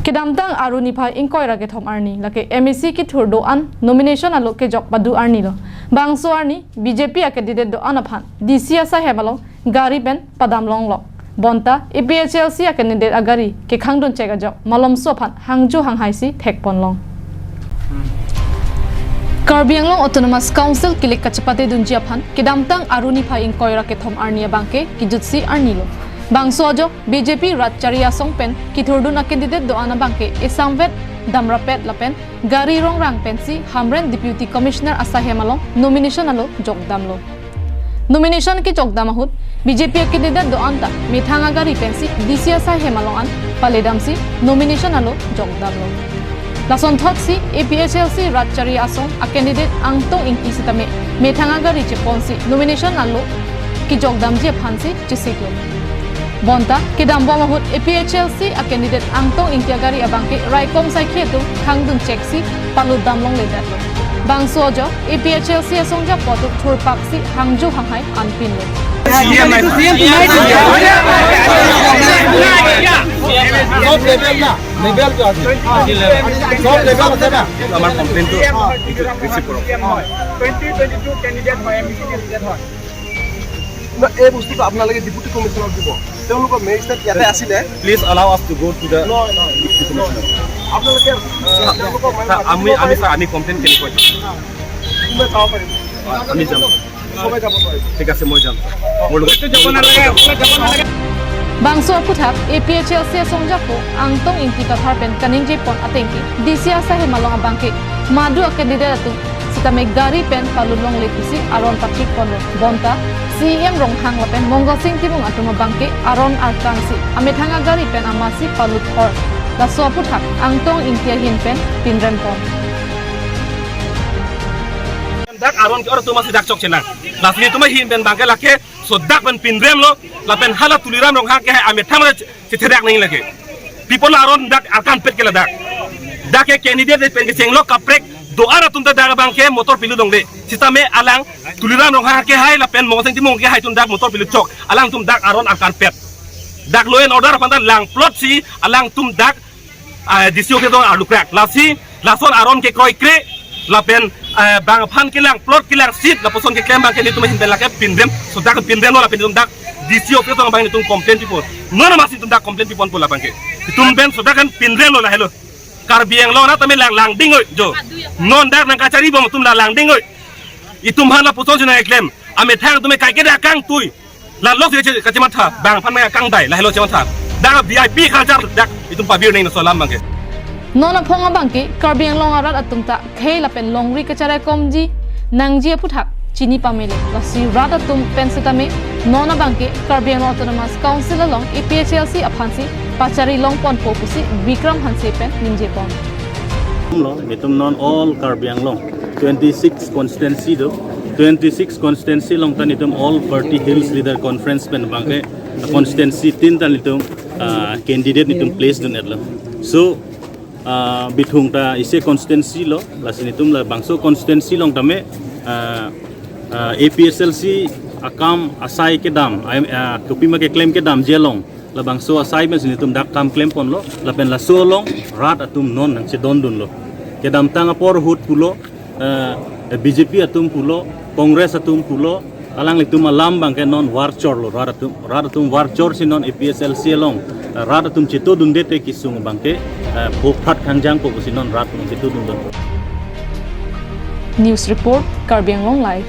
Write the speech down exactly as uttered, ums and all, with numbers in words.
Kedamtang Aru niphai ingkoi ra kethom arni, lake M A C kethur do-an nomination alo kejok padu arni lo. Bangso arni B J P a candidate do-an aphan D C asai hem along gari pen padam longlok. Bonta A P H L C a candidate agari kekhangdun chek ajok malomso aphan hangjo hanghai si thekpon long. Karbi Anglong Autonomous Council kilik kachepate dunji aphan kedamtang Aru niphai ingkoi ra kethom arni abangke kejutsi arni lo. Bangso ajok B J P rat chari asong pen kethurdun a candidate do-an abangke esamvet damrapet lapen gari rongrang pensi Hamren Deputy Commissioner asai hem along nomination alo jokdamlo. Nomination kejokdam ahut B J P a candidate do-an ta methang agari pensi D C asai hem along an paledamsi nomination alo jokdamlo. Lasonthotsi A P H L C rat chari asong a candidate Angtong Ingti sitame methang agari cheponsi nomination alo kejokdamji aphansi chesiklo. Bonta kedambom ahut A P H L C a candidate Angtong Ingti agari abangke raikom saikhi atum khangdun cheksi palutdam longledetlo. Bangso ajok A P H L C asong japo atum thurpaksi hangjo hanghai anpinlo. সব লেভেল না, লেভেল তো আছে। সব লেভেল আছে না? আমার কমপ্লেইনটো ৰিচিভ কৰক। টুৱেণ্টি টুৱেণ্টি টু কেণ্ডিডেট হয়, এম বি চি কেণ্ডিডেট হয়। না, এই বস্তুটো আপোনালোকে ডেপুটি কমিছনাৰক দিব। তেওঁলোকৰ মেজিষ্ট্ৰেট ইয়াতে আছিলে। Please allow us to go to the নহয়, নহয়। Deputy commissioner. আপোনালোকে, আহ, তেওঁলোকৰ মানে ছাৰ, আমি, আমি, ছাৰ, আমি কমপ্লেইন কেনেকৈ দিম? কোনোবাই যাব পাৰিব? আমি যাম। সবাই যাব নোৱাৰিব। ঠিক আছে, মই যাম, ছাৰ। মোৰ লগত Bangso aphuthak A P H L C asong japo Angtong Ingti Kathar pen kaningjepon atengke D C asai hem along abangke madu a candidate atum sitame gari pen palut longle pusi aron pathikponlo. Bonta C E M Ronghang lapen Mongalsing Timung atum abangke aron arkansi amethang agari pen amatsi palut hor. Laso aphuthak Angtong Ingti ahin pen pinrempon. Dak aron ke-or atum amatsi dak chokche nang. Lasi netum ahin pen abangke lake sodak pen pinremlo, lapen hala Tuliram Ronghang ke hai amethang chetherak nang lake. Pipon aron dak arkanpet ke ladak. Dak ke candidate pen kechenglo kaprek do-an atum ta dak abangke motor pilut longle. Sitame alang Tuliram Ronghang ke hai lapen Mongalsing Timung ke hai atum dak motor pilut chok. Alangtum dak aron arkanpet. Dak law and order aphan ta langplotsi alangtum dak ah, D C office along arlukrak. Lasi, lason aron ke kroikre, lapen, eh, bang aphan kelang, plot kelang, seat, lapuson keklem abangke netum ahin pen lake pinrem, sodak pinremlo lapen netum dak D C office along abang netum complain pipon. Non amatsi netum dak complain piponpo labangke. Netum pen sodak kan pinremlo lahelo. Karbi Anglong arat tame lang langding oi, jo. Non dak nangkacharibom atum la langding oi. Itum aphan lapuson si nangkeklem. Amethang atum kaiketa kangtui. La lok si kachematha, bang aphan ma kangdai, lahelo chematha. Dak V I P culture dak itum pavir nang laso alam abangke. Non aphong abangke Karbi Anglong arat atum ta khei lapen longri kacharaikomji nangji aphuthak chini pamele. Lasi rat atum pen sitame non abangke Karbi Anglong Autonomous Council along A P H L C aphansi pachari longponpo pusi Bikram Hanse pen ningjepon. Lo, netum non all Karbi Anglong twenty-six constituency do. Twenty-six constituency along ta netum All Party Hills Leader Conference pen abangke constituency tin ta netum, ah, candidate netum place dun-etlo. So, ah, Bithung ta isi constituency lo, lasi netum labangso constituency along tame, ah, ah, A P H L C akam asai kedam, ah, kopima keklem kedamji along labangso asai pensi netum dak kam klemponlo, lapen laso along rat atum non nangchedondunlo. Kedamtang apor ahut pulo, eh, B J P atum pulo, Congress atum pulo, alanglitum alam abangke non varchorlo, rat atum, rat atum varchorsi non A P H L C along, eh, rat atum chetodunde te kesung abangke, eh, phophat khangjangpo pusi non rat atum chetodundun. News report, Karbi Anglong Live.